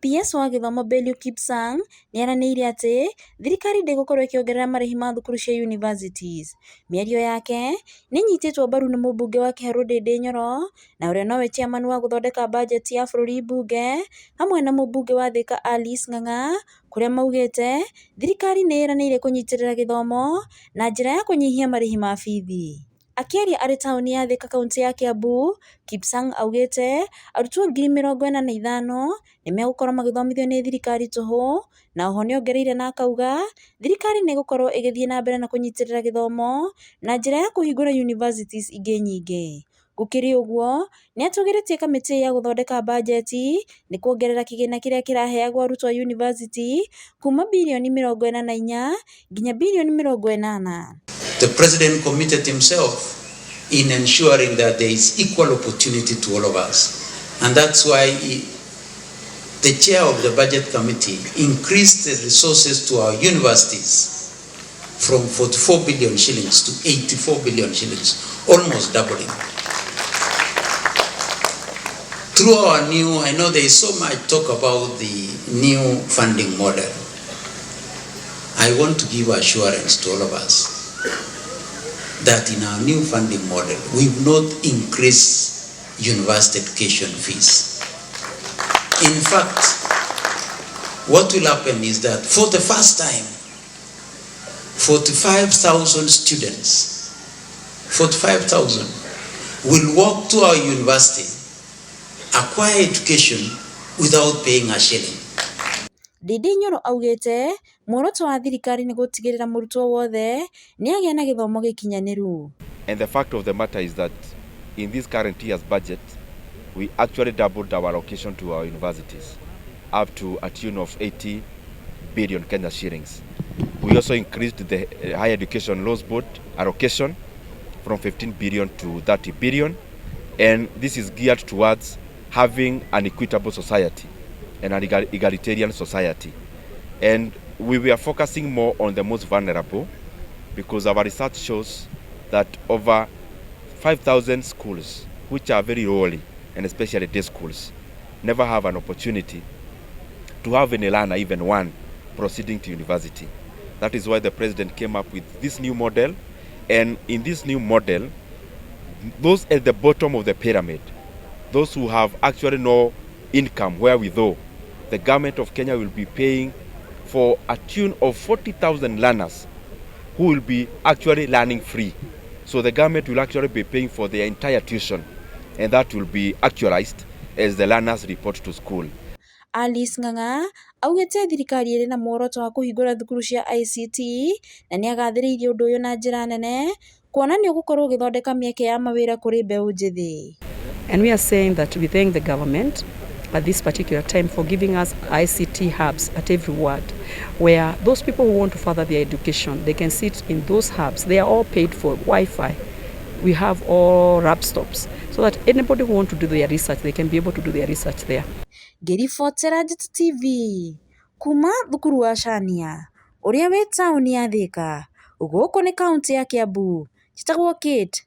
PS wa gĩthomo Belio Kipsang nĩeranĩire atĩ thirikari ndĩgũkorwo ĩkĩongerera marĩhi ma thukuru cia universities. Mĩario yake nĩĩnyitĩtwo mbaru nĩ mũmbunge wa Kiharu Ndindi Nyoro na ũrĩa nowe chairman wa gũthondeka bajeti ya bũrũri mbunge hamwe na mũmbunge wa Thika Alice Ng'ang'a kũrĩa maugĩte thirikari nĩĩranĩire kũnyitĩrĩra gĩthomo na njĩra ya kũnyihia marĩhi ma bithi. Akĩaria arĩ taũni ya Thika kauntĩ ya Kiambu, Kipsang augĩte arutwo 45,000 nĩmegũkorwo magĩthomithio nĩ thirikari tũhũ na oho nĩongereire na akauga thirikari nĩĩgũkorwo ĩgĩthiĩ na mbere na kũnyitĩrĩra gĩthomo na njĩra ya kũhingũra universities ingĩ nyingĩ. Gũkĩrĩ ũguo, nĩatũgĩrĩtie kamĩtĩ ya gũthondeka bajeti nĩ kuongerera kĩgĩna kĩrĩa kĩraheagwo arutwo a university kuma birioni 44 nginya birioni 80. The president committed himself in ensuring that there is equal opportunity to all of us. And that's why the chair of the budget committee increased the resources to our universities from 44 billion shillings to 84 billion shillings, almost doubling. Through our new, I know there is so much talk about the new funding model. I want to give assurance to all of us that in our new funding model, we will not increase university education fees. In fact, what will happen is that for the first time, 45,000 students, 45,000, will walk to our university, acquire education without paying a shilling. Ndindi Nyoro augĩte muoroto wa thirikari nĩ gũtigĩrĩra mũrutwo wothe nĩagĩa na gĩthomo gĩkinyanĩru. And the fact of the matter is that in this current year's budget, we actually doubled our allocation to our universities up to a tune of 80 billion Kenya shillings. We also increased the Higher Education Loans Board allocation from 15 billion to 30 billion. And this is geared towards having an equitable society and an egalitarian society. And we were focusing more on the most vulnerable because our research shows that over 5,000 schools, which are very lowly, and especially day schools, never have an opportunity to have any learner, even one, proceeding to university. That is why the president came up with this new model. And in this new model, those at the bottom of the pyramid, those who have actually no income wherewithal, the government of Kenya will be paying for a tune of 40,000 learners who will be actually learning free. So the government will actually be paying for their entire tuition, and that will be actualized as the learners report to school. Alice Ng'ang'a augĩte thirikari ĩrĩ na muoroto wa kũhingũra thukuru cia ICT na nĩagathĩrĩirie ũndũ ũyũ na njĩra nene kuona nĩ ũgũkorwo ũgĩthondeka mĩeke ya mawĩra kũrĩ mbeũ njĩthĩ. And we are saying that we thank the government at this particular time for giving us ICT hubs at every ward, where those people who want to further their education, they can sit in those hubs. They are all paid for Wi-Fi. We have all laptops, so that anybody who want to do their research, they can be able to do their research there. Ngĩribotera Njĩtũ TV kuma thukuru wa Shania ũrĩa wĩ taũni ya Thika gũkũ nĩ kaũntĩ ya Kiambu. Njĩtagwo Kate.